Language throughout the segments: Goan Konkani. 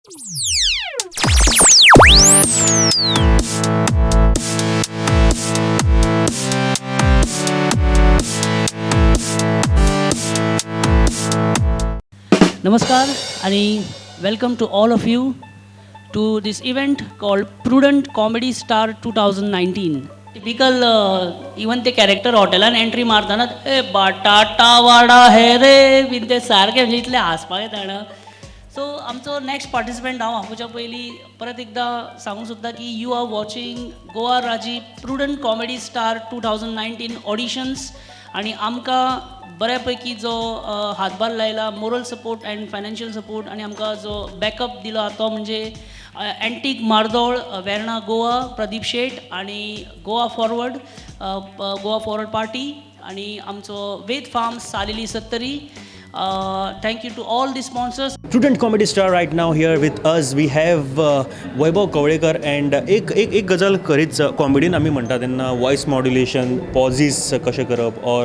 नमस्कार आणि welcome to all of you to this event called Prudent Comedy Star 2019. Typical even ते कॅरेक्टर हॉटेलान एंट्री मारतना ए बटाटा वाडा हे रे बीन ते सारकें म्हणजे इतलें हांसपाक येता जाणा. सो आमचो नेक्स्ट पार्टिसिपंट हांव आपोवच्या पयलीं परत एकदां सांगूंक सोदता की you are watching Goa Rajya Prudent Comedy Star 2019 auditions आनी आमकां बऱ्या पैकी जो हातभार लायला, moral support and financial support, आनी आमकां जो बॅकअप दिला तो म्हणजे एंटीक मार्दोळ, वेर्णा गोवा, प्रदीप शेट आनी गोवा फॉरवर्ड पार्टी आनी आमचो वेद farm, Salili, Sattari. Thank you to all the sponsors. Prudent Comedy Star, right now here with us we have Vaibhav Kavlekar. And एक एक एक गजाल खरीच, कॉमेडीन आमी म्हणटा तेन्ना वॉयस मॉड्युलेशन, पॉजीस कशें करप or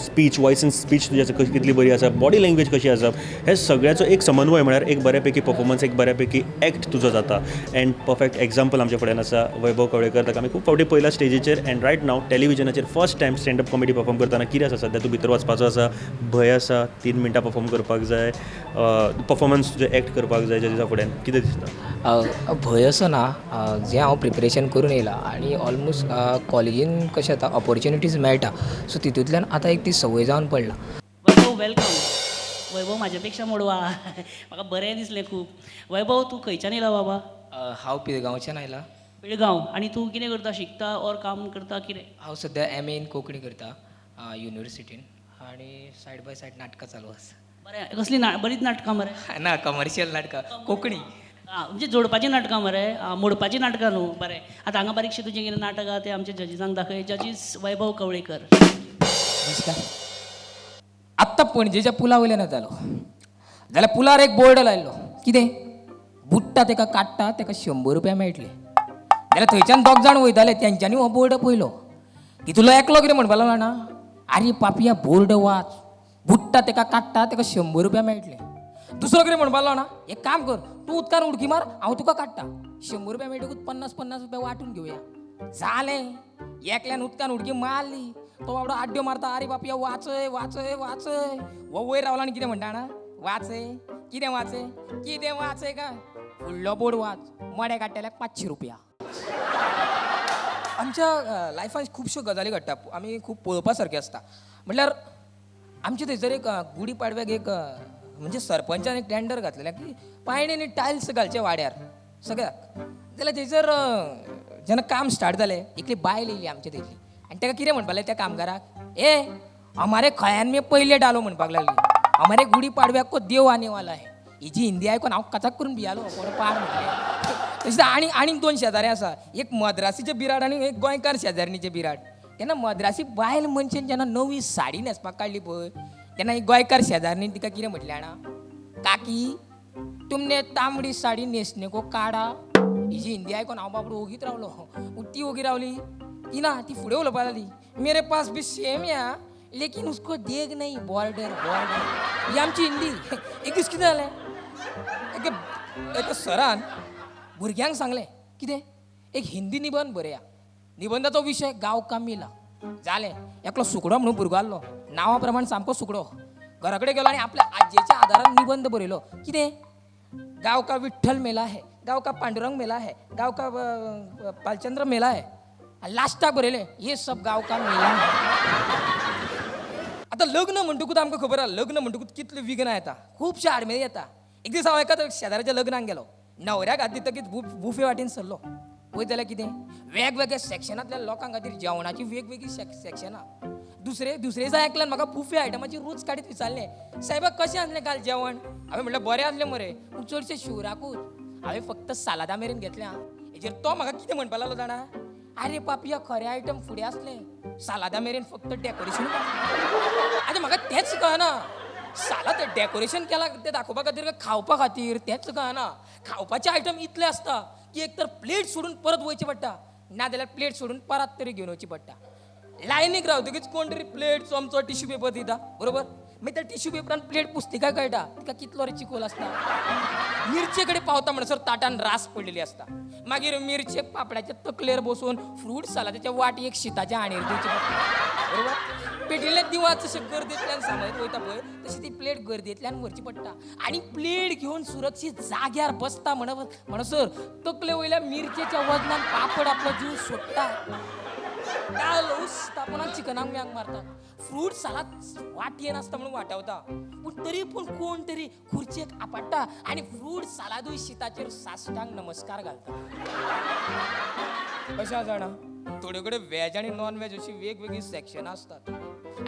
speech, voice and speech तुजी कशी कितली बरी आसा, बॉडी लँग्वेज कशी आसप, हे सगळ्याचो एक समन्वय म्हळ्यार एक बऱ्यापैकी परफॉर्मन्स, एक बऱ्यापैकी एक्ट तुजो जाता. एंड परफेक्ट एग्जाम्पल आमच्या फुड्यान आसा वैभव कवळेकर. ताका आमी खूब फावटी पयला स्टेजीचेर एंड रायट नाव टेलिविजनाचेर first time stand up comedy perform करतना. कितें आसा सद्या, तूं भितर वचपाचो आसा, भंय आसा, 3 मिनटां परफॉर्म करपाक जाय, परफॉर्मन्स तुजें एक्ट करपाक जाय जजीसा फुड्यान, कितें दिसता? भंय असो ना. जें हांव प्रिपरेशन करून येयलां आनी ऑलमोस्ट कॉलेजीन कशें जाता, ऑपॉर्च्युनिटीज मेळटा, सो तितूंतल्यान आतां एक ती संवय जावन पडला. वैभव, welcome. वैभव म्हाज्या पेक्षा मोडवा, म्हाका बरें दिसलें खूब. वैभव, तूं खंयच्यान येयला बाबा? हांव पिळगांवच्यान आयलां. पिळगांव. आनी तूं कितें करता, शिकता ऑर काम करता, कितें? हांव सद्या एम ए इन कोंकणी करता युनिवर्सिटीन आनी सायड बाय सायड नाटकां चालू आसा. बरें, कसलीं ना? बरींच नाटकां मरे? ना, कमर्शियल नाटकां, कोंकणी. आं, म्हणजे जोडपाचीं नाटकां मरे, आं, मोडपाचीं नाटकां न्हू. बरें, आतां हांगा बारीकशें तुजें कितें नाटक आहा तें आमच्या जजीसांक दाखय. जजीस, वैभव कवळेकर. नमस्कार. आत्तां पणजेच्या पुला वयल्यान येतालो जाल्यार पुलार एक बोर्ड लायल्लो. कितें? बुडटा तेका काडटा तेका 100 रुपया मेळटले. जाल्यार थंयच्यान दोग जाण वयताले, तेंच्यांनी हो बोर्ड पळयलो. तितूंतलो एकलो कितें म्हणपाक लागलो जाणा? आरे पापया, बोर्ड वाच, बुडटा तेका काडटा तेका 100 रुपया मेळटले. दुसरो कितें म्हणपाक लागलो जाणा? एक काम कर, तूं उदकान उडकी मार, हांव तुका काडटा, 100 रुपया मेळटकूच 50 50 रुपया वांटून घेवया. जालें, एकल्यान उदकान उडकी मारली. तो बाबडो आड्ड्यो मारता, आरे बापया, वाचय, वाचय, वाचय. हो वयर रावला आनी कितें म्हणटा जाणा? वाचय? कितें वाचय? कितें वाचय काय? फुडलो बोर्ड वाच, मडें काडटल्याक 500 रुपया. आमच्या लायफान खुबश्यो गजाली घडटा, आमी खूब पळोवपा सारकें आसता. म्हटल्यार आमचे थंयसर एक गुडी पाडव्याक एक म्हणजे सरपंचान एक टेंडर घातलेलें की पायणींनी टायल्स घालचे वाड्यार सगळ्याक. जाल्यार थंयसर जेन्ना काम स्टार्ट जालें, एकली बायल येयली आमचे थंयसली आनी ताका कितें म्हणपाक लागलें त्या कामगाराक? ए, हमारे खयान में पहिले डालो म्हणपाक लागली, हमारे गुडी पाडव्याक को देव आने वाला है. हिजी हिंदी आयकून हांव कचाक करून भियालो, कोण पाड म्हटलें. तशें आनी आनीक दोन शेजारी आसा, एक मद्रासीचें बिराड आनी एक गोंयकार शेजारणीचें बिराड. तेन्ना मद्रासी बायल मनशेन जेन्ना नवी साडी न्हेसपाक काडली पळय, तेन्ना एक गोंयकार शेजारणीन तिका कितें म्हटलें जाणा? काकी, तुमने तांबडी साडी न्हेसने को काडा. हिजी हिंदी आयकून हांव बाबडो ओगीत रावलो. ती ओगी रावली, ती ना, ती फुडें उलोवपाक लागली, मेरे पास भी सेम या, लेकिन उसको देख नहीं, बॉर्डर बॉर्डर. ही आमची हिंदी. एक दीस कितें जालें, एके एका सरान भुरग्यांक सांगलें कितें, एक हिंदी निबंद बरया, निबंदाचो विशय गांव का मेला. जालें, एकलो सुकडो म्हणून भुरगो आसलो, नांवा प्रमाण सामको सुकडो. घरा कडेन गेलो आनी आपल्या आजयेच्या आदारान निबंद बरयलो. कितें? गांव का विठ्ठल मेला है, गांव का पांडुरंग मेला है, गांव का भालचंद्र मेला है. आनी लास्टाक बरयलें, ये सब गांव का मेला है. आतां लग्न म्हणटकूच आमकां खबर आहा, लग्न म्हणटकूच कितली विघ्नां येता, खुबशे आडमेळी येता. एक दीस हांव एका शेजाऱ्याच्या लग्नाक गेलो. न्हवऱ्याक हात दितकीच बुफे वाटेन सरलो. पळयत जाल्यार कितें, वेगवेगळ्या सेक्शनांतल्या लोकां खातीर जेवणाची वेगवेगळी सेक्शनां. दुसरे दुसरे दिसा एकल्यान म्हाका बुफे आयटमाची रूच काडीत विचारलें, सायबा, कशें आसलें काल जेवण? हांवें म्हटलें, बरें आसलें मरे, पूण चडशें शिवराकूच, हांवें फक्त सालादा मेरेन घेतलें. आं, हेजेर तो म्हाका कितें म्हणपाक लागलो जाणा? आरे पापया, खरें आयटम फुडें आसलें, सालादा मेरेन फक्त डेकोरेशन. आतां म्हाका तेंच कळना, सालाद डेकोरेशन केलां तें दाखोवपा खातीर काय खावपा खातीर, तेंच कळना. खावपाचे आयटम इतले आसता की एक तर प्लेट सोडून परत वयचें पडटा, ना जाल्यार प्लेट सोडून परत तरी घेवन वचची पडटा. लायनीक रावतकीच कोण तरी प्लेट, चमचो, टिश्यू पेपर दिता, बरोबर? मागीर त्या टिश्यू पेपरान प्लेट पुसली काय कळटा तिका कितलो रे चिकोल आसता. मिरचे कडेन पावता म्हणसर ताटान रास पडलेली आसता. मागीर मिरचेक पापडाच्या तकलेर बसून फ्रूट सालादाच्या वाटयेक शिताच्या हांडीर दिवची पडटा. बरोबर, पेटिल्ल्या दिवाच जशें गर्देंतल्यान सांबाळीत वयता पळय तशी ती प्लेट गर्देंतल्यान व्हरची पडटा आनी प्लेट घेवन सुरक्षीत जाग्यार बसता म्हणसर तकले वयल्या मिरचेच्या वजनान पापड आपलो जीव सोडटा. दाल तापणाक चिकनाक म्यांक मारता. फ्रूट सालाद वाटयेन आसता म्हणून वाटावता, पूण तरी पूण कोण तरी खुर्चेक आपडटा आनी फ्रूट सालादूय शिताचेर साश्टांग नमस्कार घालता. कशें जाणा, थोडे कडेन वेज आनी नॉन वेज अशी वेगवेगळी सेक्शनां आसतात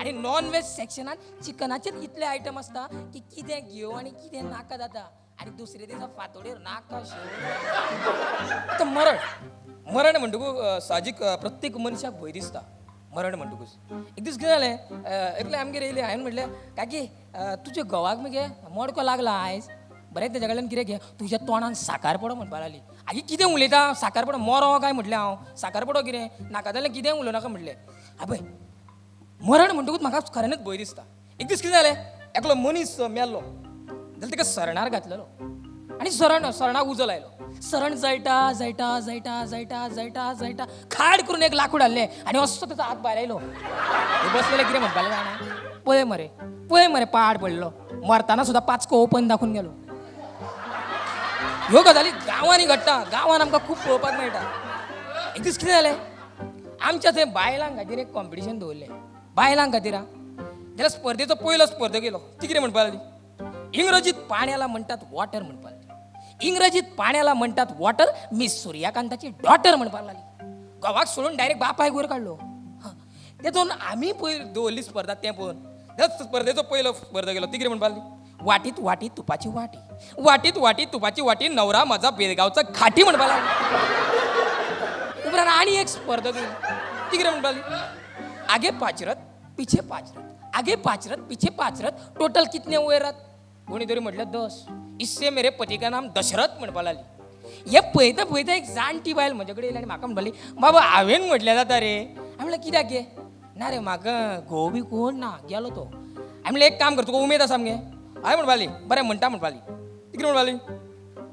आनी नॉन वेज सेक्शनान चिकनाचेच इतले आयटम आसता की कितें घेवं आनी कितें नाका जाता आनी दुसरे दिसा फांतोडेर नाका. आतां मरण मरण म्हणटकूच साहजीक प्रत्येक मनशाक भंय दिसता. मरण म्हणटकूच एक दीस कितें जालें, एकलें आमगेर येयलें. हांवें म्हटलें, काकी तुज्या घोवाक मगे मडको लागला आयज, बरें तेज्या कडल्यान कितें घे, तुज्या तोंडान साकार पडो म्हणपाक लागली. आगे कितें उलयता, साकार पडो मरो काय म्हटलें हांव, साकार पडो कितें नाका जाल्यार कितें उलोवं नाका म्हटलें. आबय मरण म्हणटकूच म्हाका खऱ्यानच भंय दिसता. एक दीस कितें जालें, एकलो मनीस मेल्लो जाल्यार ताका सरणार घातलेलो आनी सरणाक उजो लायलो. सरण जळटा जळटा जळटा जळटा जळटा जळटा खाड करून एक लाकूड हाडलें आनी असो ताचो हात भायर आयलो. बसलेले कितें म्हणपाक जाणा, पळय मरे पळय मरे पाड पडलो, मरतना सुद्दां पाचको ओपन दाखोवन गेलो. ह्यो गजाली गांवांनी घडटा, गांवांत आमकां खूब पळोवपाक मेळटा. एक दीस कितें जालें, आमच्या थंय बायलां खातीर एक कॉम्पिटिशन दवरलें. बायलां खातीर जाल्यार स्पर्धेचो पयलो स्पर्धक येयलो. ती कितें म्हणपाक लागली, इंग्रजीत पाण्याला म्हणटात वॉटर म्हणपाक लागली. इंग्रजीत पाण्याला म्हणटात वॉटर, मी सूर्यकांताची डॉटर म्हणपाक लागली. घोवाक सोडून डायरेक्ट बापायक वयर काडलो. तेतून आमी पयर दवरली स्पर्धा तें पळोवन त्या स्पर्धेचो पयलो स्पर्धा गेलो. ती कितें म्हणपाक लागली, वाटीत वाटी तुपाची वाटी, वाटीत वाटी तुपाची वाटी, नवरा माझा बेळगांवचा घाटी म्हणपाक लागली. उपरांत आनी एक स्पर्धा गेली. ती कितें म्हणपाक लागली, आगे पाचरत पिछे पाचरत, आगे पाचरत पिछे पाचरत, टोटल कितने वयरात? कोणी तरी म्हटलें 10. इससे मेरे पती का नाम दशरथ म्हणपाक लागली. हे पळयता पळयता एक जाणटी बायल म्हजे कडेन येयली आनी म्हाका म्हणपाली, बाबा हांवें म्हटलें जाता रे. हांवें म्हणलें कित्याक गे? ना रे म्हाका घोव बी कोण ना, गेलो तो. हांवें म्हणलें एक काम कर, तुका उमेद आसा मगे? हांवें म्हणपाली बरें म्हणटा म्हणपाली. ती कितें म्हणपाली,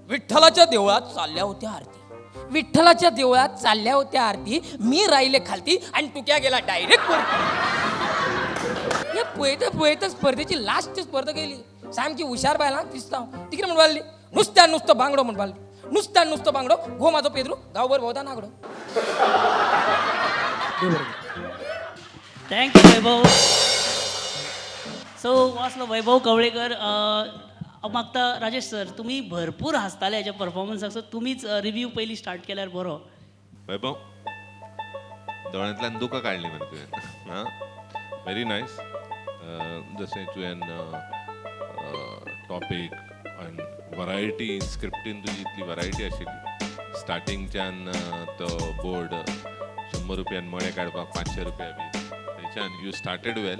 विठ्ठलाच्या देवळात चालल्या होत्या आरती, विठ्ठलाच्या देवळात चालल्या होत्या आरती, मी राहिले खालती आनी तुक्या गेला डायरेक्ट वरती. हे पळयता पळयता स्पर्धेची लास्ट स्पर्धा गेली. सामकी हुशार बायलां क्रिस्तांव. ती कितें म्हणपाक लागली, नुस्त्यान नुस्तो बांगडो म्हणपाक लागली. नुस्त्यान नुस्तो बांगडो, घो म्हाजो पेद्रू गांवभर भोंवता नागडो. Thank you Vaibhav. सो वाचलो वैभव कवळेकर. हांव मागता राजेश सर, तुमी भरपूर हांसताले हेच्या परफॉर्मन्साक, सो तुमीच रिव्यू पयलीं स्टार्ट केल्यार बरो. वैभव, दोळ्यांतल्यान दुकां काडली मरे तुवें. हां, व्हेरी नायस. जशें तुवें टॉपीक आनी वरायटी स्क्रिप्टीन तुजी इतली वरायटी आशिल्ली. स्टार्टिंगच्यान तो बोर्ड 100 रुपयान मळे काडपाक 500 रुपया बी थंयच्यान you started वेल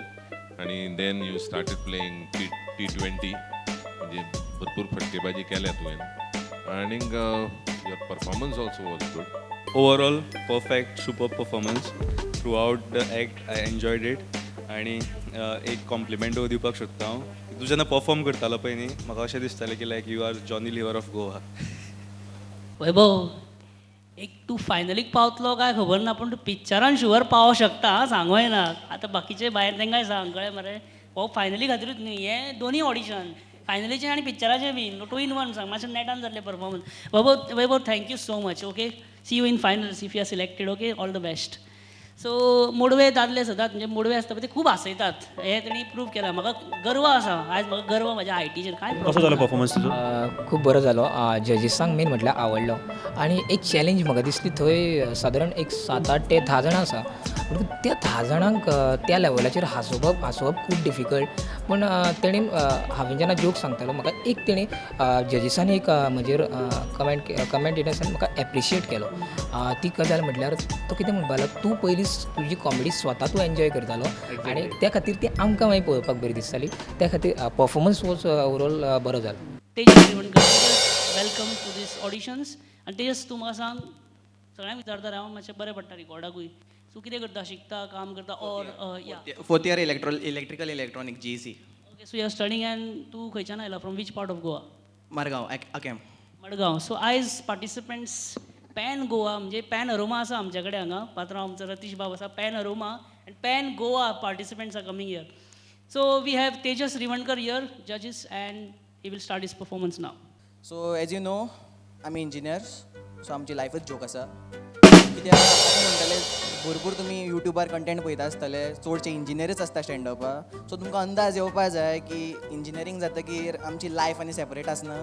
आनी then you started playing T20, म्हणजे भरपूर फटकेबाजी केल्या तुवें आनीक your performance also was good. Overall perfect, super performance throughout the act. I enjoyed it. आनी एक कॉम्प्लिमेंट दिवपाक सोदता हांव, तूं जेन्ना परफॉर्म करतालो पळय न्ही, म्हाका अशें दिसतालें की like you are Johnny Lever of Goa. Vaibhav, एक तूं फायनलीक पावतलो काय खबर ना, पूण तूं पिक्चरान शुवर पावोंक शकता. आं, सांगूं येना आतां बाकीचे भायर तांकांय सांग, कळ्ळें मरे. हो फायनली खातीरूच न्ही, हें दोनूय ऑडिशन फायनलीचें आनी पिक्चराचें बीन 2 in 1 सांग, मातशें नेटान जाल्लें performance. Vaibhav, thank you so much. Okay, see you in finals if you are selected. Okay, all the best. So Modve दादले सदांच म्हणजे मोडवे आसता पळय ते खूब हांसयतात, हें तेणी प्रूव केलां. म्हाका गर्व आसा आयज, म्हाका गर्व म्हज्या आयटीचेर. काय कसो जालो परफॉर्मन्स तुजो? खूब बरो जालो. जजीसांक मेन म्हटल्यार आवडलो आनी एक चॅलेंज म्हाका दिसली थंय. सादारण एक 7-8 ते 10 जाणां आसा, पूण त्या 10 जाणांक त्या लेवलाचेर हांसोवप खूब डिफिकल्ट. पूण तेणी हांवें जेन्ना जोक सांगतालो म्हाका एक तेणी जजीसांनी एक म्हजेर कमेंट इन म्हाका एप्रिशिएट केलो. ती गजाल म्हटल्यार तो कितें म्हणपाक लागलो, तूं पयलीं तुजी कॉमेडी स्वता तूं एन्जॉय करतालो आनी त्या खातीर ती आमकां मागीर पळोवपाक बरी दिसताली. त्या खातीर परफॉर्मन्स वॉज ओवरऑल बरो जालो. Tejas, welcome to these auditions. आनी तेजस, तूं म्हाका सांग, सगळ्यांक विचारता हांव, मातशें बरें पडटा रिकॉर्डाकूय. तूं कितें करता, शिकता, काम करता or yeah? Fourth year electrical electronic GEC. Okay, so you are studying and तूं खंयच्यान आयला, from which part of Goa? Margao Aquem. Madgaon. So आयज पार्टिसिपंट्स पॅन गोवा, म्हणजे पॅन अरोमा आसा आमचे कडेन हांगा. पात्रांव आमचो रतीश बाब आसा. Pan Aroma and pan Goa participants are coming here. So we have Tejas Rivankar here, judges, and he will start his performance now. So as you know, आमी इंजिनियर्स, सो आमची लायफच जोक आसा. कित्याक आमी म्हणटले, भरपूर तुमी युट्यूबार कंटेंट पळयता आसतले, चडशे इंजिनियरच आसता स्टँडअपाक. सो तुमकां अंदाज येवपा जाय की इंजिनियरींग जातकीर आमची लायफ आनी सेपरेट आसना.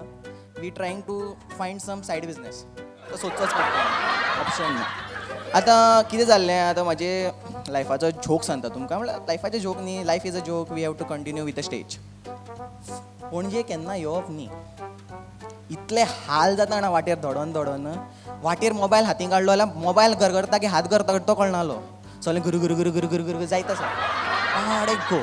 We trying to find some side business. तो सोदचोच पडटा, ऑप्शन ना. आतां कितें जाल्लें, आतां म्हाजे लायफाचो जोक सांगता तुमकां. म्हणल्यार लायफाचे जोक न्ही, life is a joke, we have to continue with a stage. Panaji केन्ना येवप न्ही, इतले हाल जाता ना वाटेर धडोन धडोन. वाटेर मोबायल हातीन काडलो जाल्यार मोबायल गरगरता की हात गरता तो कळनालो. सगळें गुरु गुरु गुरु गुरु गुरु गुरु जायत आसा. पाड एक गो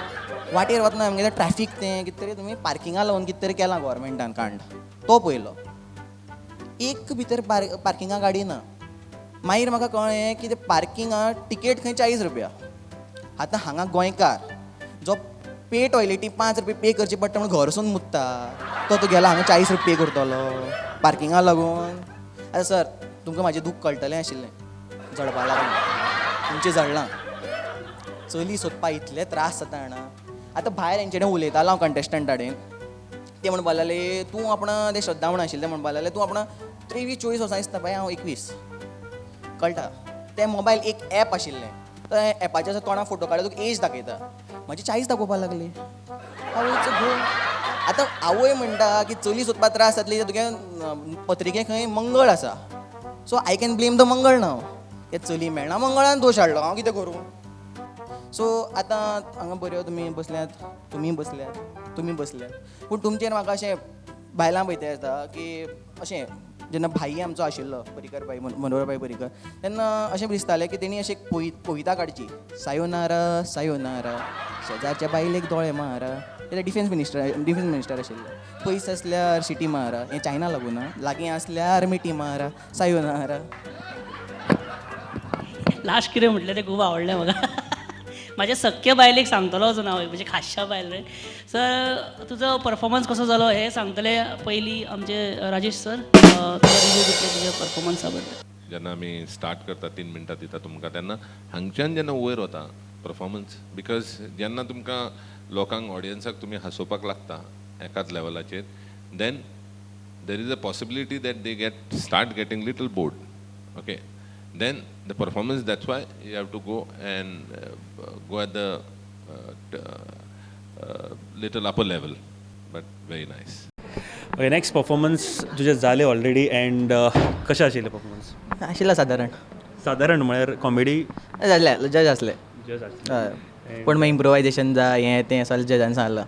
वाटेर वतना आमगेलें ट्रॅफीक तें कितें तरी तुमी पार्किंगा लावन कितें तरी केलां गोवोरमेंटान कांड, तो पयलो. एक भितर पार्किंगा गाडी ना. मागीर म्हाका कळ्ळें की ते पार्किंगा टिकेट खंय 40 रुपया. आतां हांगा गोंयकार जो पे टॉयलेटी 5 रुपये पे करची पडटा म्हणून घर वचून मुत्ता, तो तो गेला हांगा 40 रुपये पे करतलो पार्किंगा लागून. आतां सर तुमकां म्हाजें दूख कळटलें आशिल्लें, जडपा लागून तुमचें जडलां. चली सोदपा इतले त्रास जाता जाणा. आतां भायर हेंचे कडेन उलयतालो हांव कंटेस्टंटा कडेन, ते म्हणपाक लागले तूं आपणा ते श्रद्धा म्हण आशिल्लें, म्हणपाक लागले तूं आपणा 23-24 वर्सां दिसता बाय, हांव 21. कळटा तें मोबायल एक एप आशिल्लें, त्या एपाचेर तोंडा फोटो काडलो तुका एज दाखयता. म्हजी 40 दाखोवपाक लागली. आवयचो घोव. आतां आवय म्हणटा की चली सोदपा त्रास जातली, तुगे पत्रिके खंय मंगळ आसा, so I can blame the Mangal नाव. ते चली मेळना, मंगळान दोश हाडलो, हांव कितें करूं. सो आतां हांगा बऱ्यो तुमी बसल्यात, तुमी बसल्यात, तुमी बसल्यात, पूण तुमचेर म्हाका अशें बायलां पळयता दिसता की अशें जेन्ना भाई आमचो आशिल्लो पर्रीकर भाई, मनोहर भाई पर्रीकर, तेन्ना अशें दिसतालें की तेणी अशें कविता काडची, सायोनारा सायोनारा शेजारच्या बायलेक दोळे मारा. ते डिफेन्स मिनिस्टर आशिल्ले. पयस आसल्यार सिटी मारा, हें चायना लागून ना, लागीं आसल्यार मिटी मारा, सायोनारा. लास्ट कितें म्हटलें तें खूब आवडलें म्हाका. म्हाज्या सख्या बायलेक सांगतलो वचून हांव, म्हणजे खाशा बायल रे. सर तुजो परफॉर्मन्स कसो जालो हें सांगतले पयलीं आमचे राजेश सर, रिव्यू दितले तुज्या परफॉर्मन्सा बद्दल. जेन्ना आमी स्टार्ट करता 3 मिनटां दिता तुमकां, तेन्ना हांगच्यान जेन्ना वयर वता परफॉर्मन्स, because जेन्ना तुमकां लोकांक ऑडियन्साक तुमी हांसोवपाक लागता एकाच लेवलाचेर, then there is a possibility that they get start getting little bored. Okay, then the performance, that's why you have to go and go at the little upper level, but very nice. Okay, next performance तुझे जाले ऑलरेडी अँड कशें आशिल्लें परफॉर्मन्स? आशिल्लें सादारण. सादारण म्हळ्यार कॉमेडी जाल्लें, जज आसले, जज आसले, पूण मागीर इम्प्रोवायजेशन जाय हें तें सगळें जजान सांगलां.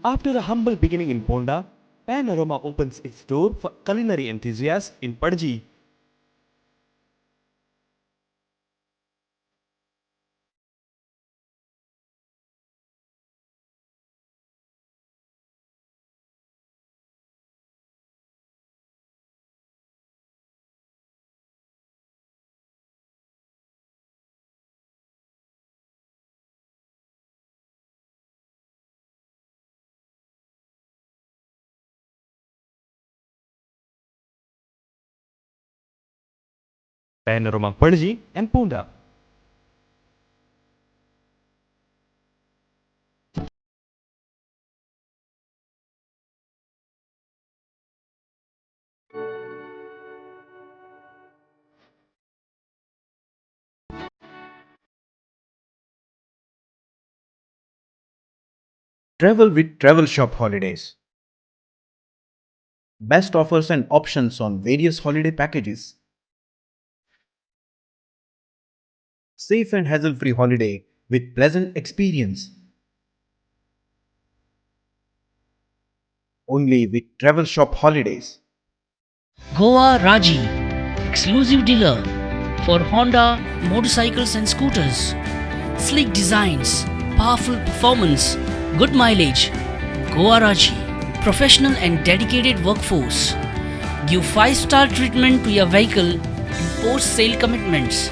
After a humble beginning in Ponda, Panorama opens its door for culinary enthusiasts in Panaji. Panorama Panaji and Ponda. Travel with Travel Shop Holidays. Best offers and options on various holiday packages. Safe and hassle-free holiday with pleasant experience. Only with Travel Shop Holidays. Goa Raji, exclusive dealer for Honda motorcycles and scooters. Sleek designs, powerful performance, good mileage. Goa Raji, professional and dedicated workforce. Give 5-star treatment to your vehicle and post-sale commitments.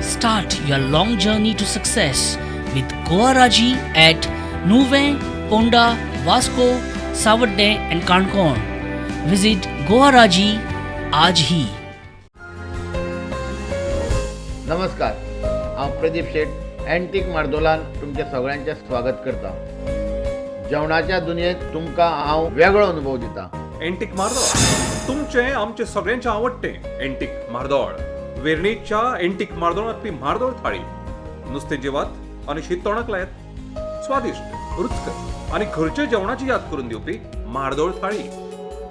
Start your long journey to success with Goa Raji at Nuvem, Ponda, Vasco, Savarde and Canacona. Visit Goa Raji आज ही. नमस्कार, हांव प्रदीप शेट अँटीक मार्दोलान तुमच्या सगळ्यांचें स्वागत करता. जेवणाच्या दुनियेंत तुमकां हांव वेगळो अनुभव दिता. एंटीक मार्दोळ तुमचें आमचें सगळ्यांचें आवडटें एंटीक मार्दोळ. वेर्णेच्या एंटीक मार्दोळांतली मार्दोळ थाळी नुस्तें जेवात आनी शीत तोंडाक लायात. स्वादिश्ट, रुचकर आनी घरच्या जेवणाची याद करून दिवपी मार्दोळ थाळी.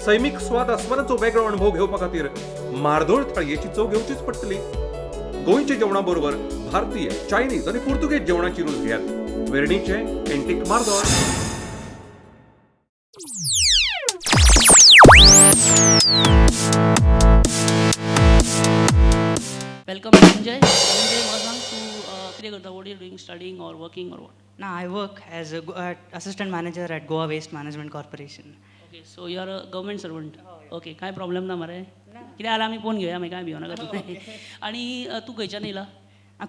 सैमीक स्वाद आस्वादाचो वेगळो अणभव घेवपा खातीर मार्दोळ थाळयेची चव घेवचीच पडटली. गोंयच्या जेवणा बरोबर भारतीय, चायनीज आनी पुर्तुगेज जेवणाची रूच घेयात. वेर्णेचें antique Mardol. Welcome Dhananjay. Dhananjay, म्हाका सांग तूं कितें करता? What you doing, studying or working or what? ना, I work as a assistant manager at Goa Waste Management Corporation. Okay, so you are a government servant. Okay, कांय प्रॉब्लेम ना मरे? कितें जाल्यार आमी पळोवन घेवया, मागीर कांय भिवनाका तूं. आनी तूं खंयच्यान येयला?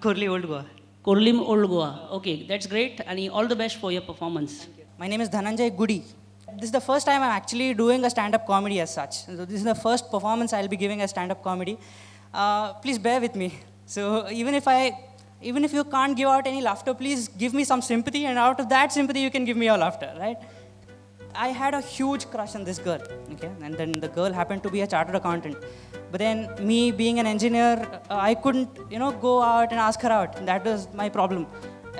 Khorlim, Old Goa. Khorlim, Old Goa. Okay, that's great आनी all the best for your performance. My name is Dhananjay Gudi. This is the first time I'm actually doing a stand-up comedy as such. So this is the first performance I'll be giving as stand-up comedy. Please bear with me. So even if you can't give out any laughter, please give me some sympathy, and out of that sympathy you can give me your laughter, right? I had a huge crush on this girl, okay? And then the girl happened to be a chartered accountant. But then me being an engineer, I couldn't, you know, go out and ask her out. That was my problem.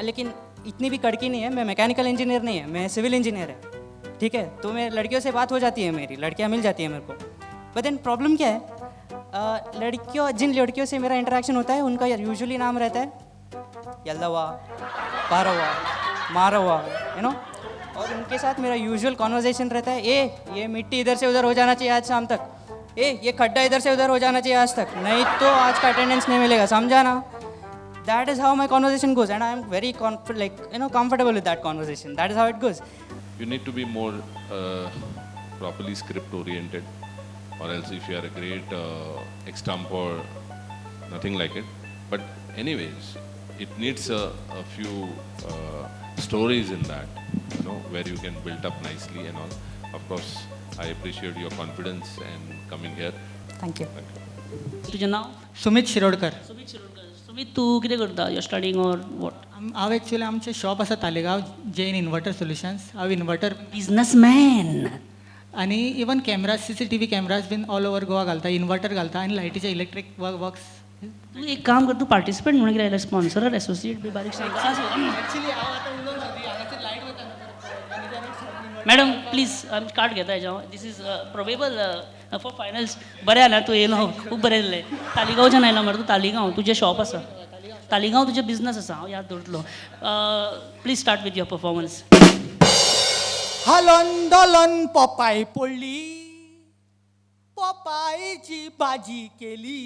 लेकिन इतनी भी कड़की नहीं है, मैं मैकेनिकल इंजीनियर नहीं है, मैं सिविल इंजीनियर है, ठीक है? तो मैं लड़कियों से बात हो जाती है मेरी, लड़कियाँ मिल जाती हैं मेरे को. बट then problem क्या है, लड़कियों, जिन लड़कियों से मेरा इंटरेक्शन होता है उनका यूजुअली नाम रहता है यल्लवा, पारवा, मारवा, you know. और उनके साथ मेरा यूजुअल कॉन्वर्जेशन रहता है, ए ये मिट्टी इधर से उधर हो जाना चाहिए आज शाम तक, ए ये खड्डा इधर से उधर हो जाना चाहिए आज तक, नहीं तो आज का अटेंडेंस नहीं मिलेगा, समझा ना? That is how my conversation goes, and I am very like you know comfortable with that conversation. That is how it goes. You need to be more properly script oriented, or else if you are a great extempore, nothing like it. But anyways, it needs a few stories in that, you know, where you can build up nicely and all. Of course, I appreciate your confidence and coming here. Thank you. Thank you. तुझें नांव? सुमित शिरोडकर. सुमित शिरोडकर. सुमित, तूं कितें करता? You studying or what? हांव एक्चुअली आमचें शॉप आसा तालेगांव, जैन इन्वर्टर सोल्युशन्स. हांव इन्वर्टर बिजनसमॅन आनी even camera, CCTV cameras bin all over Goa घालता, इन्वर्टर घालता आनी लायटीचे इलेक्ट्रीक वर्क्स. तूं एक काम कर, तूं पार्टिसिपंट म्हणून कितें आयला, स्पॉन्सर, एसोसिएट बी बारीक एक्चुअली हांव आतां उलोवंक सोदी, हांगासर लायट वता. मॅडम प्लीज, आमी कार्ड घेता हेजें. This is probable for finals. बरें जालें तूं येयलो, खूब बरें जालें. तालिगांवच्यान आयला मरे तूं? तालिगांव तुजें शॉप आसा, तालिगांव तुजें बिजनस आसा, हांव याद दवरतलो. Please start with your performance. हालन दोलन पोपाय पडली, पोपायची भाजी केली,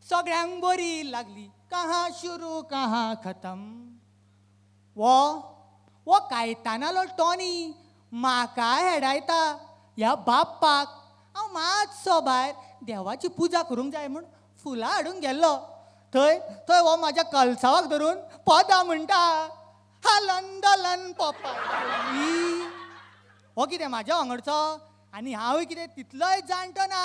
सगळ्यांक बरी लागली, कहाँ शुरू कहाँ खतम. वो वो कायतानालो टॉनी म्हाका हेडायता ह्या बाप्पाक. हांव मातसो भायर देवाची पुजा करूंक जाय म्हूण फुलां हाडूंक गेल्लो, थंय थंय हो म्हाज्या कलसावाक धरून पदां म्हणटा, हालन दोलन पोपाय पडली. हो कितें म्हाज्या वांगडचो आनी हांवूय कितें तितलोय जाणटो ना.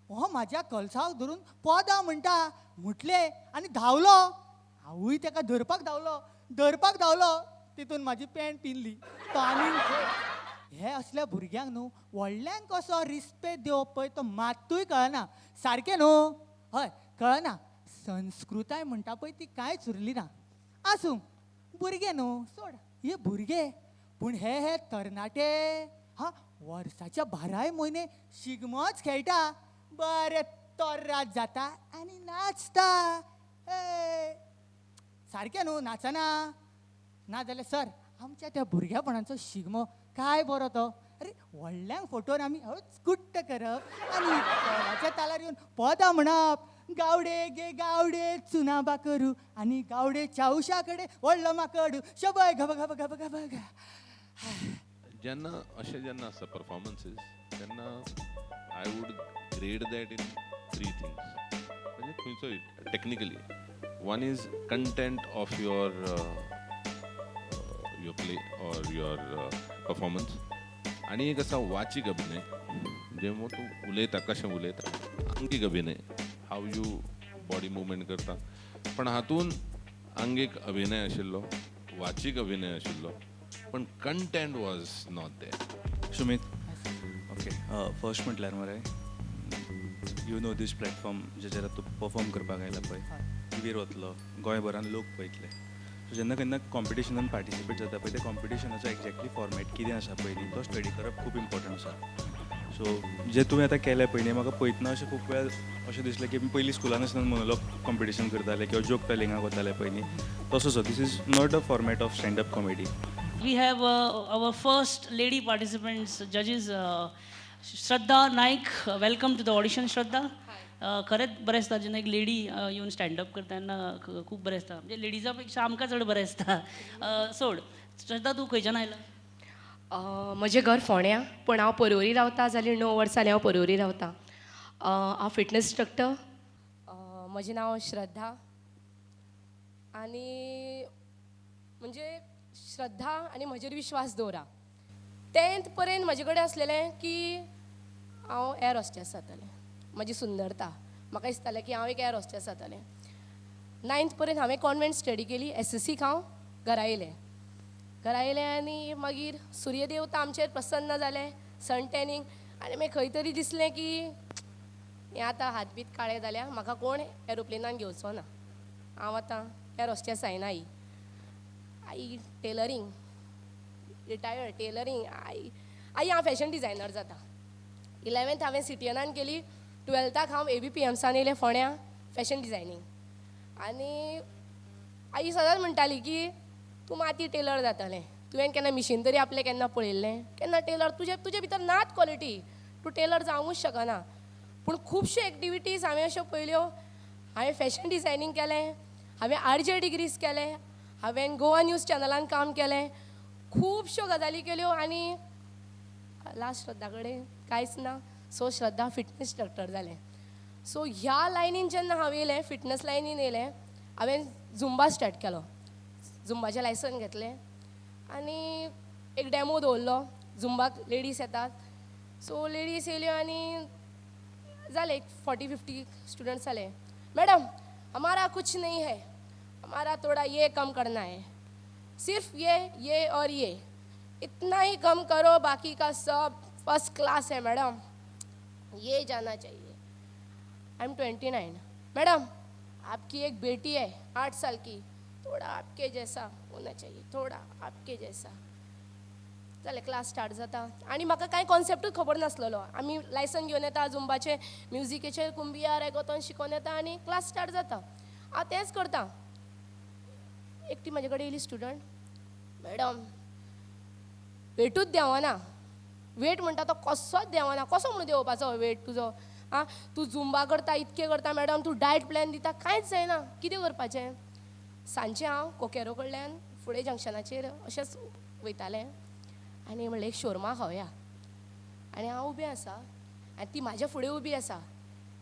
हो म्हाज्या कलसावाक धरून पदां म्हणटा म्हटलें आनी धांवलो. हांवूय ताका धरपाक धांवलो, धरपाक धांवलो, तितून म्हाजी पॅन्ट पिनली. तो आनीक हे असल्या भुरग्यांक न्हू व्हडल्यांक कसो रिस्पेद दिवप पळय तो मात्तूय कळना सारकें न्हू. हय कळना, संस्कृताय म्हणटा पळय ती कांयच उरली ना. आसूं, भुरगे न्हू सोड, हे भुरगे. पूण हे हे तरणाटे हा वर्साच्या 12 म्हयने शिगमोच खेळटा, बरें तोर्रात जाता आनी नाचता. ए सारकें न्हू, नाचना ना जाल्यार सर आमच्या त्या भुरग्यापणाचो शिगमो काय बरो तो. अरे व्हडल्यांक फोटोन आमी हळूच कुट्ट करप आनी तोराच्या तालार येवन पदां म्हणप, गावडे गे गावडे चुना बाकरू आनी गावडे चावशा कडेन व्हडलो माकडू शबय घब घब घब घब. जेन्ना अशें जेन्ना आसता परफॉर्मन्सीस तेन्ना I would grade that in 3 things. म्हणजे खंयचोय technically one is content of your your play or your performance आनी एक आसा वाचीक अभिनय जेव्हा तूं उलयता कशें उलयता आंगीक अभिनय how you body movement करता पण हातून आंगीक अभिनय आशिल्लो वाचीक अभिनय आशिल्लो पण content was not there. Sumit, okay, first म्हटल्यार मरे you know these platform जेचेर तूं परफॉर्म करपाक आयला पळय टिवीर वतलो गोंयभरान लोक पळयतले सो जेन्ना केन्ना कॉम्पिटिशनान पार्टिसिपेट जाता पळय त्या कॉम्पिटिशनाचो एक्झॅक्टली फॉर्मेट कितें आसा पळय न्ही तो स्टडी करप खूब इम्पॉर्टंट आसा. सो जे तुवें आतां केलें पळय न्ही म्हाका पळयतना अशें खूब वेळ अशें दिसलें की पयलीं स्कुलान आसतना मोनोलॉग कॉम्पिटिशन करताले किंवा जोक टेलिंगाक वताले पळय न्ही तसो. This is not a format of stand up comedy. We have our first lady participants, judges, Shraddha Naik. Welcome to the audition, Shraddha. खरेंच बरें आसता जेन्ना एक लेडी येवन स्टँडअप करता तेन्ना खूब बरें आसता, म्हणजे लेडिजा पेक्षा आमकां चड बरें आसता. सोड, श्रद्धा तूं खंयच्यान आयला? म्हजें घर फोंड्या, पूण हांव पर्वरी रावता. जालीं 9 वर्सां जालीं हांव पर्वरी रावता. हांव फिटनस इंस्ट्रक्टर. म्हजें नांव श्रद्धा आनी म्हणजे श्रद्धा आनी म्हजेर विश्वास दवरा. 10th पर्यंत म्हजे कडेन आसलेलें की हांव एअर हॉस्टेस जातलें. म्हजी सुंदरता म्हाका दिसतालें की हांव एक एअर हॉस्टेस जातलें. 9th पर्यंत हांवें कॉन्वेंट स्टडी केली. SSCक हांव घरा येयलें. घरा येयलें आनी मागीर सुर्यदेवता आमचेर प्रसन्न जालें, सन टॅनिंग, आनी मागीर खंय तरी दिसलें की हें आतां हात बीत काळे जाल्या, म्हाका कोण एरोप्लेनान घेवचो ना, हांव आतां एअर हॉस्टेस जायना. आई आई टेलरींग, रिटायर्ड टेलरींग. आई आई हांव फॅशन डिजायनर जाता. 11th हांवें CTNान केली. 12थाक हांव ABPMसान येयलें फोंड्या फॅशन डिजायनींग. आनी आई सदांच म्हणटाली की तूं माती टेलर जातलें, तुवें केन्ना मिशीन तरी आपलें केन्ना पळयल्लें, केन्ना टेलर तुजे तुजे भितर नात क्वॉलिटी, तूं टेलर जावंकूच शकना. पूण खुबश्यो एक्टिविटीज हांवें अश्यो पळयल्यो. हांवें फॅशन डिजायनींग केलें, हांवें RJ degrees केलें, हांवें गोवा न्यूज चॅनलान काम केलें, खुबश्यो गजाली केल्यो. आनी लास्ट श्रद्धा कडेन कांयच ना. सो श्रद्धा फिटनस इंस्ट्रक्टर जालें. सो ह्या लायनीन जेन्ना हांव येयलें, फिटनस लायनीन येयलें, हांवें झुंबा स्टार्ट केलो. झुंबाचें लायसन घेतलें आनी एक डॅमो दवरलो. झुंबाक लेडीज येतात, सो लेडीज येयल्यो आनी जालें एक 40-50 स्टुडंट्स जाले. मॅडम हमारा कुछ नहीं है, हमारा थोड़ा ये कम करना है, सिर्फ ये और ये, इतना ही कम करो, बाकी का सब फर्स्ट क्लास है मैडम, ये जाना चाहिए. I am 29. Madam आपकी एक बेटी है 8 साल की, थोड़ा आपके जैसा होना चाहिए, थोड़ा आपके जैसा. जालें क्लास स्टार्ट जाता आनी म्हाका कांय कॉन्सेप्टूच खबर नासलेलो. आमी लायसन घेवन येता झुंबाचें, म्युजिकेचेर कुंबिया रेगोतोन शिकोवन येता आनी क्लास स्टार्ट जाता. हांव तेंच करता. एकटी म्हजे कडेन येयली स्टुडंट, मॅडम वेटूच देंवना, वेट म्हणटा तो कसोच देंवना, कसो म्हणून देंवपाचो वेट तुजो, आं तूं झुंबा करता, इतकें करता मॅडम, तूं डायट प्लॅन दिता, कांयच जायना, कितें करपाचें. सांजचें हांव कोकेरो कडल्यान फुडें जंक्शनाचेर अशेंच वयतालें आनी म्हणलें एक शोरमा खावया. आनी हांव उबें आसा आनी ती म्हाज्या फुडें उबी आसा.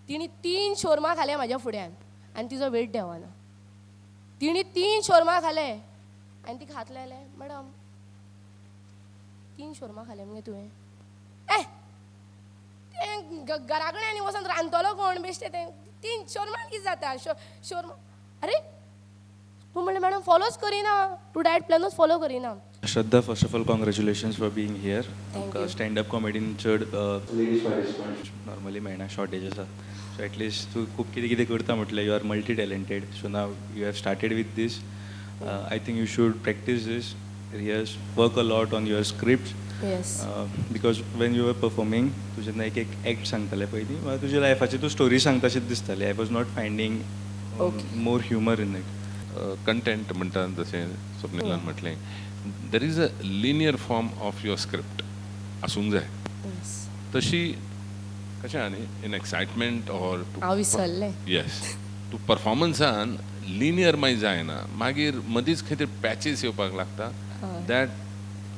तिणी 3 शोरमा खाले म्हाज्या फुड्यान आनी तिजो वेट देंवना. तिणी 3 शोरमा खाले आनी तिका हात लायले, मॅडम 3 शोरमा खाले मगे तुवें, ए तें घरा कडेन आनी वचोन रांदतलो कोण बेश्टें, तें 3 शोरमा कितें जाता शोरमा. अरे तूं म्हणलें मॅडम फॉलोच करिना, तूं डायट प्लॅनूच फॉलो करिना. Shraddha, first of all congratulations for being here. आमकां स्टँड अप कॉमेडीन चड लेडीज पार्टिसिपंट्स नॉर्मली मेळना, शॉर्टेज आसा. सो एटलिस्ट तूं खूब कितें कितें करता म्हटलें, you are multi talented. So now you have started with this, I think you should practice this, rehearse, work a lot on your script. Because when you are performing, तूं जेन्ना एक एक एक्ट सांगतालें पयलीं, म्हाका तुज्या लायफाची तूं स्टोरी सांगता अशें दिसतालें. I was not finding more humour in it. Content म्हणटा जशें स्वप्निलान म्हटलें, there is a linear form of your script आसूंक जाय. तशी कशें आनी इन एक्सायटमेंट ऑर हांव विसरलें. येस, तूं परफॉर्मन्सान लिनियर मागीर जायना, मागीर मदींच खंय तरी पॅचीस येवपाक लागता. That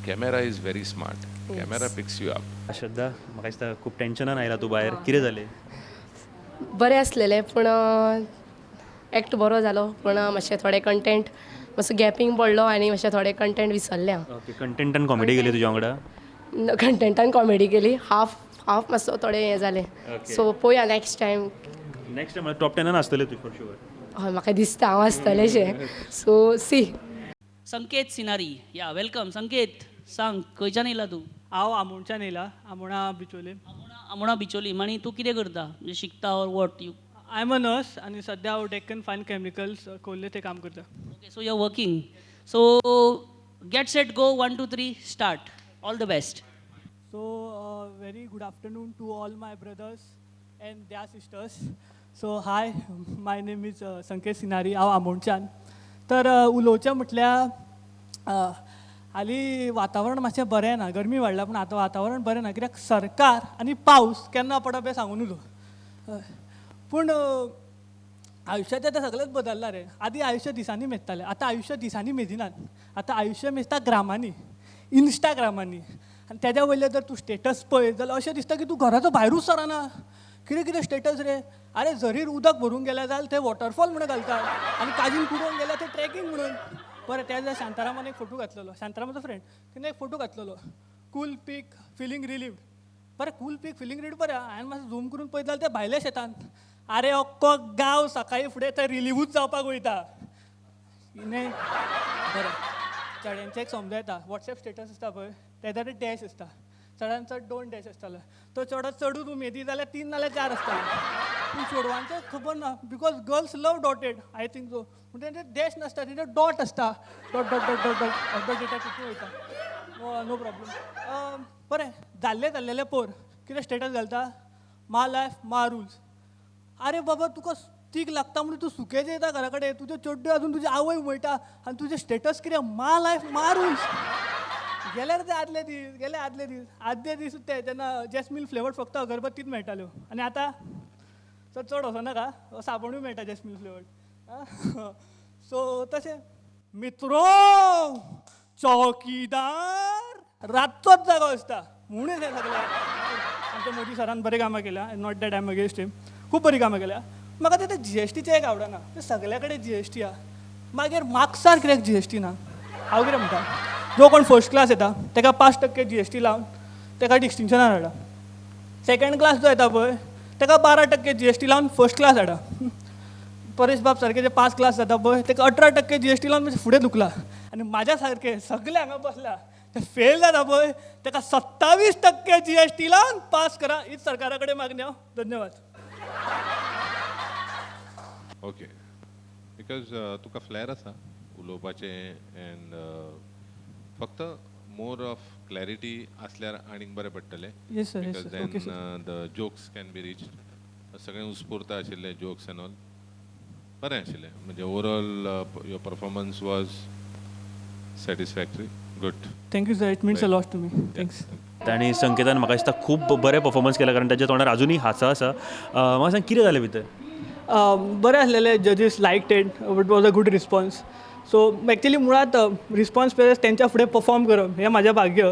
camera is very smart, camera picks you up. Shraddha, म्हाका दिसता खूब टेन्शनान आयला तूं भायर, कितें जालें? बरें आसलेलें पूण एक्ट बरो जालो पूण मातशें थोडे कंटेंट मातसो गॅपींग पडलो आनी मातशें थोडे कंटेंट विसरलें हांव. ओके, कंटेंटान कॉमेडी केली तुज्या वांगडा? कंटेंटान कॉमेडी केली, हाफ हाफ मातसो थोडें हें जालें. सो पळोवया next time. Next time top 10 आसतलें तूं फॉर शुअर. हय, म्हाका दिसता हांव आसतलेंशें. So see. Sanket Sinari, yeah welcome. Sanket, सांग खंयच्यान येयला तूं? हांव आमोणच्यान येयला, आमोणा बिचोले. आमोणा बिचोली. आनी तूं कितें करता, म्हणजे शिकता or what you? I am a nurse आनी सद्या हांव डेक्कन फायन केमिकल्स खोर्ले थंय काम करता. Okay, so you are working. So get set go, 1 2 3 start. All the best. So very good afternoon to all my brothers and their sisters. So hi, my name is Sanket Sinari, हांव आमोणच्यान. तर उलोवचें म्हटल्यार हालीं वातावरण मातशें बरें ना, गरमी वाडल्या पूण आतां वातावरण बरें ना कित्याक सरकार आनी पावस केन्ना पडप हें सांगूं नजो. पूण आयुश्याचें आतां सगळेंच बदल्लां रे. आदीं आयुश्य दिसांनी मेजताले, आतां आयुश्य दिसांनी मेजिनात, आतां आयुश्य मेजता ग्रामांनी, इन्स्टाग्रामांनी. आनी तेज्या वयले जर तूं स्टेटस पळयत जाल्यार अशें दिसता की तूं घराचो भायरूच सरना. कितें कितें स्टेटस रे, आरे झरीर उदक भरूंक गेल्या जाल्यार थंय वॉटरफॉल म्हणून घालता आनी काजीन कुडोवंक गेल्यार थंय ट्रेकींग म्हणून. बरें, त्या दिसा शांतारामान एक फोटो घातलेलो, शांतारामाचो फ्रेंड, तिणें एक फोटो घातलेलो, कूल पीक फिलींग रिलीव्ड. बरें, कूल पीक फिलींग रिलीव्ड, बरें हांवें मातसो झूम करून पळयत जाल्यार ते भायल्या शेतान, आरे अख्खो गांव सकाळीं फुडें थंय रिलीवूच जावपाक वयता. न्हय बरें, चेड्यांचें एक समजो येता, वॉट्सएप स्टेटस आसता पळय तेजार डॅश आसता, चडान चड 2 डॅश आसतालो, तो चेडो चडूच उमेदी जाल्यार 3 नाल्यार 4 आसताले. पूण चेडवांचें खबर ना, because girls love dotted, I think so. पूण तेंचे डॅश नासता, तेंचे डॉट आसता, dot dot dot dot dot अर्दो डेटा तितून वयता. No problem. बरें, जाल्ले जाल्लेले पोर कितें स्टेटस घालता, मा लायफ मा रुल्स. आरे बाबा, तुका तीक लागता म्हणून तूं सुकें येता घरा कडेन, तुज्यो चड्ड्यो अजून तुजी आवय उमळटा आनी तुजें स्टेटस कितें, मा लायफ मा रुल्स. गेल्यार ते आदले दीस, गेले आदले दीस, आदले दीस ते जेन्ना जॅस्मीन फ्लेवर्ड फक्त अगरबत्तीच मेळटाल्यो आनी आतां चड चड वचनाका, साबणूय मेळटा जॅस्मीन फ्लेवर्ड. सो तशें मित्रो, चौकीदार रातचोच जागो आसता म्हणून हें सगळें. आमच्या मोदी सरान बरें कामां केल्या, not that I am against him, खूब बरीं कामां केल्या. म्हाका ते जीएसटीचें एक आवडना, ते सगल्या कडेन जीएसटी आहा, मागीर मार्क्सार कित्याक जीएसटी ना? हांव कितें म्हणटा, जो कोण फर्स्ट क्लास येता ताका 5% जीएसटी लावन ताका डिस्टिंक्शनान हाडा, सेकंड क्लास जो येता पळय ताका 12% जीएसटी लावन फर्स्ट क्लास हाडा, परेश बाब सारके जे 5 क्लास जाता पळय ताका 18% जीएसटी लावन मातशें फुडें धुकला, आनी म्हाज्या सारके सगळे हांगा बसल्या ते फेल जाता पळय ताका 27% जीएसटी लावन पास करा, हीच सरकारा कडेन मागणी. हांव धन्यवाद. ओके, because तुका फ्लॅर आसा उलोवपाचें एंड फक्त मोर ऑफ क्लॅरिटी आसल्यार आनीक बरें पडटलें. Yes sir, yes because sir, okay sir. Then the jokes can be reached. सगळें उत्स्फूर्त आशिल्लें, जोक्स एंड ऑल बरें आशिल्लें. म्हणजे overall your performance was satisfactory. Good. Thank you sir, it means a lot to me. Thanks. आनी संकेतान म्हाका दिसता खूब बरें परफॉर्मन्स केला, कारण ताच्या तोंडार अजुनूय हांसो आसा. म्हाका सांग कितें जालें भितर? बरें आसलेलें, जजीस liked it, it was a good response. So actually मुळांत रिस्पॉन्स परस तेंच्या फुडें परफॉर्म करप हें म्हाजें भाग्य.